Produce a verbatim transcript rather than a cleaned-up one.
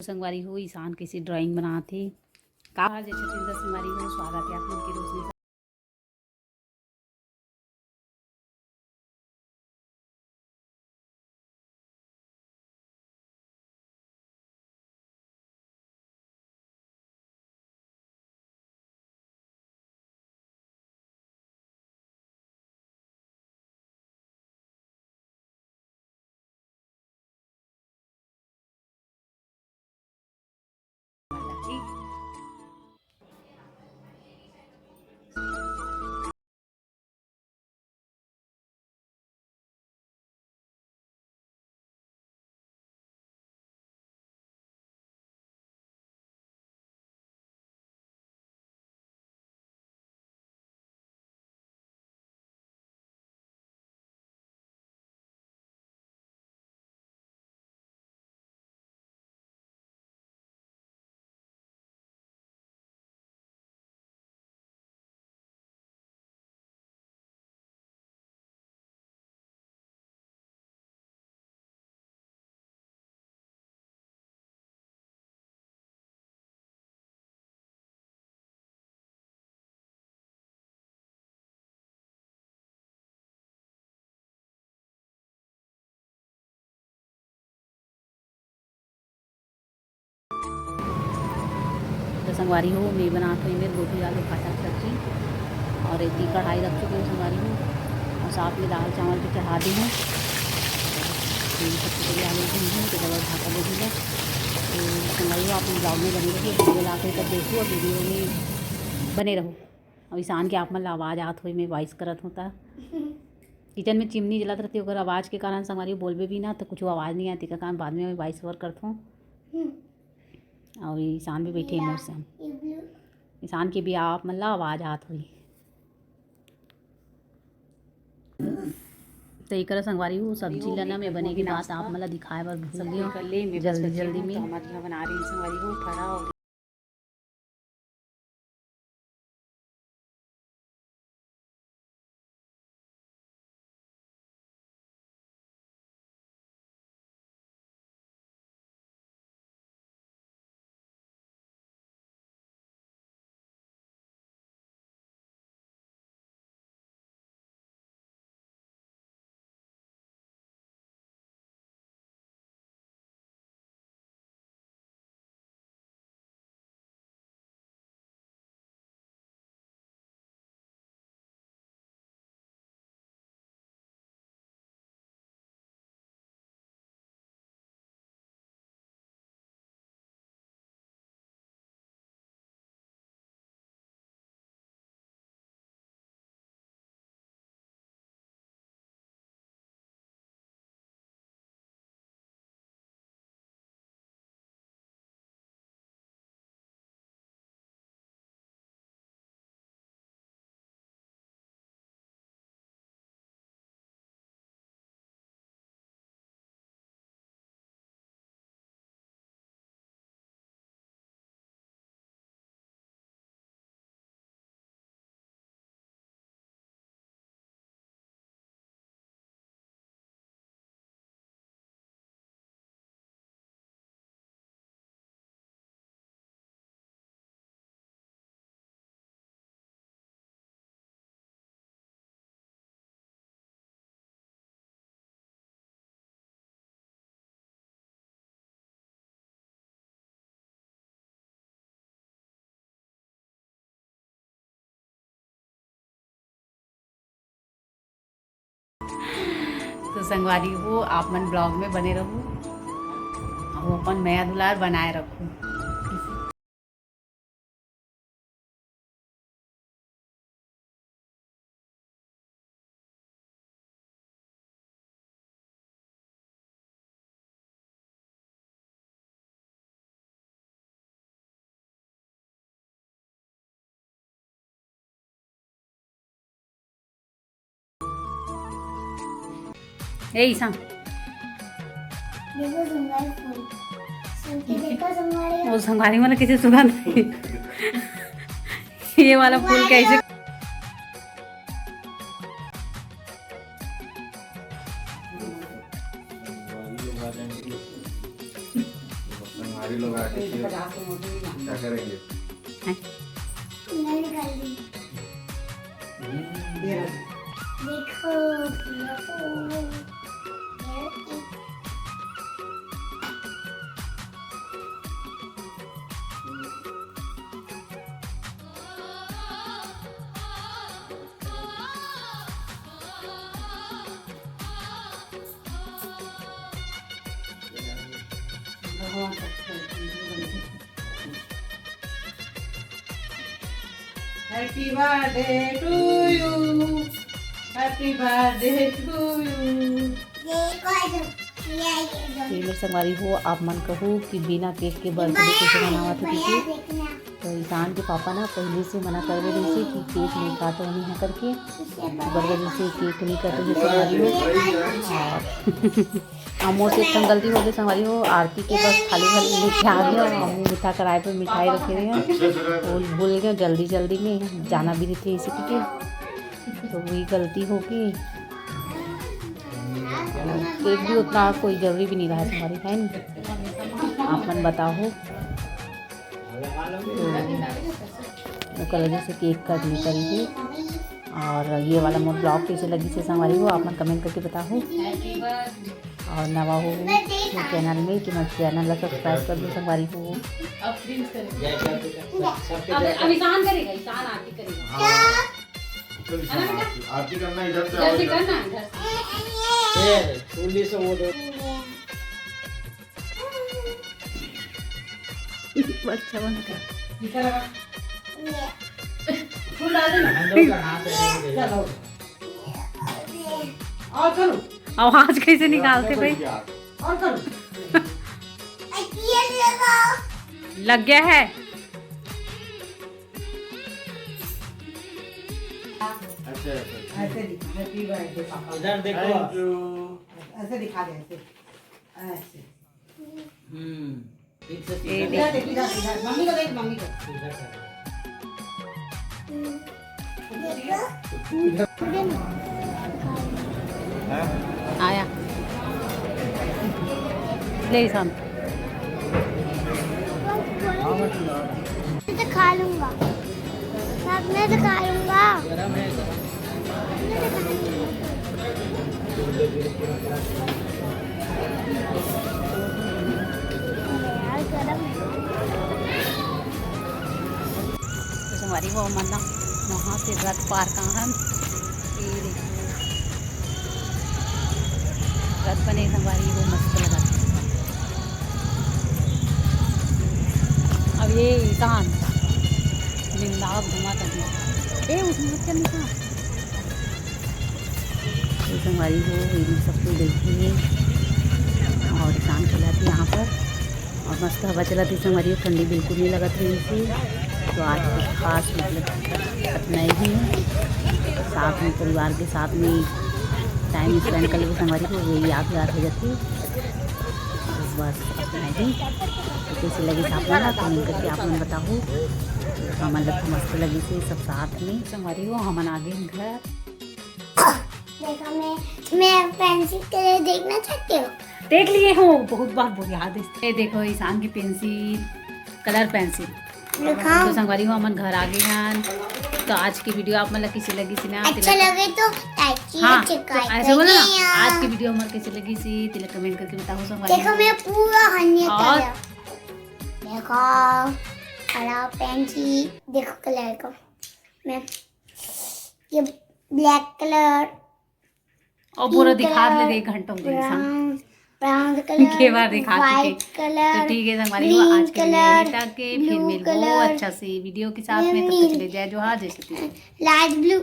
संगवारी हो, ईशान कइसे drawing बनात हे। का जय छत्तीसगढ़ संगवारी हो, स्वागत हे आप मन के रोशनी तो संगवारी हो, मैं बनात हूँ एमेर गोभी आलू भाटा सब्जी और एती कढ़ाई रख चुके हूँ संगवारी हो, और साथ में दाल चावल भी चढ़ा दी हूँ। ये सब चीज़ें आलू भी हैं, तो डबल भाटा गोभी है। तो संगवारी हो, आप vlog में बने रहिए, video ला के तब देखो और video में बने रहो। अब ईशान के आप मन ला आवाज़ आत होई, मैं voice करत हूँ ता। किचन में चिमनी जलत रहती, ओकर आवाज़ के कारण संगवारी बोलबे भी ना, तो कुछ आवाज़ नहीं आती, के कारण बाद में मैं voice over करत हूँ। हम्म। और ईशान भी बैठे हैं मोर संग। ईशान के भी आप मन ला आवाज़ आत होई। तो एकर संगवारी हो, सब्जी ला ना मैं बने के बाद आप मन ला दिखाए बर भूल गई हूँ। जल्दी जल्दी में हमारे यहाँ बना रही संगवारी हो फरा और तो संगवारी हो, आप मन vlog में बने रहू, अउ अपन मया दुलार बनाए रखू। ए ईशान, देखो संगवारी फूल। सुन के देखो संगवारी। वो संगवारी मन कइसे सुगंध। ये वाला फूल कइसे लोग आके फिर क्या करेंगे? नहीं निकाल दी। देखो, देखो। Happy birthday to you, happy birthday to you। ये मेरे संगवारी हो, आप मन कहू कि बिना केक के बर्थडे कैसे मनावत हे? तो ईशान के पापा ना पहले से मना करवे रहिसे कि केक नहीं काटो नहीं है करके, बड़े दिन से केक नहीं काटो नहीं संगवारी हो। और अमो से एक ठन गलती हो गई संगवारी हो, आरती के बस थाली भर लेके आ गया, अमो मिठा कराए पे मिठाई रखे रहे हैं, भूल भूल गए जल्दी जल्दी में जाना भी रहिथे इसी के, तो वही गलती हो गई। केक भी उतना कोई जरूरी भी नहीं रहा संगवारी, है ना? आप मन बताओ। तो ओकर वजह से केक कट नहीं करी थी। और ये वाला मोर ब्लॉग कैसे लगी से संगवारी हो, आप मन कमेंट करके बताओ। और नवा हो चैनल में कि मैं चैनल ला सब्सक्राइब कर दो संगवारी हो। अब प्रिंस करेगा। अब, अब ईशान करेगा, ईशान आरती करेगा। हाँ। चल ईशान, आरती, आरती करना इधर से आओ, इधर से इधर। करना, इधर से। ये, फूली से वो दो। बच्चा बन के। टीका लगा। फूल डाल देना। चलो। और करो। आवाज कैसे निकालते भाई? और करो। लग गया है। अच्छा, अच्छा। ऐसे दिखा, happy birthday पापा। इधर देखो। Thank you। ऐसे दिखा दे, ऐसे। ऐसे। हम्म, ठीक से ए, सीधा। इधर देख, इधर, इधर। मम्मी को देख, मम्मी को। सीधा कर। आया। ले ईशान। मैं तो खा लूंगा। मैं तो खा लूंगा। तो संगवारी हो, हमन ना वहाँ से रथ पार कहाँ हम, ये देखो, रथ बने संगवारी हो, मस्त लगा। अब ये ईशान बिंदास घुमा था। ए, उसमें बच्चा नहीं था। ये संगवारी हो, ये सब कुछ देखिए। और ईशान खेला थी यहाँ पर। और मस्त हवा चला थी संगवारी हो, ठंडी बिल्कुल नहीं लगा थी इनसे। तो आज का खास मतलब अपना ही है। साथ में, परिवार के साथ में टाइम स्पेंड कर लो संगवारी हो, वही यादगार हो जाती है। बस अपना ही। तो कैसे लगी साथ में ना, कमेंट करके आप मन बताओ। हमन लग तो मस्त लगी थी सब साथ में। संगवारी हो, हमन आ गए घर। देखो, मैं, मैं पेंसिल कलर देखना चाहती हूँ। देख लिए हो, बहुत बार बोल याद है। ये देखो, ईशान की पेंसिल, कलर पेंसिल। दिखाओ। तो संगवारी हो, हमन घर आ गए हैं। तो आज की वीडियो आप मन ला कैसी लगी सी ना, अच्छा तिलक लगे तो लाइक कीजिए, हाँ, तो सब्सक्राइब ऐसे बोलो ना, करिए। आज की वीडियो हमर कैसी लगी सी, तिलक कमेंट करके बताओ संगवारी देखो, हो। मैं पूरा हन्ने और कलर। देखो, कलर पेंसिल, देखो कलर को। मैं ये ब्लैक कलर, और पूरा पिंक दिखा दे, कलर, एक घंटा हो जाएगा। ब्राउन, ब्राउन कलर, के बार दिखा चुके। व्हाइट कलर, तो ठीक है, हमारी वो आज ग्रीन के लिए कलर, यही तक के, फिर ब्लू मिलबो कलर, अच्छा से वीडियो के साथ में। तब तक के लिए जय जोहार, जय छत्तीसगढ़। Light blue.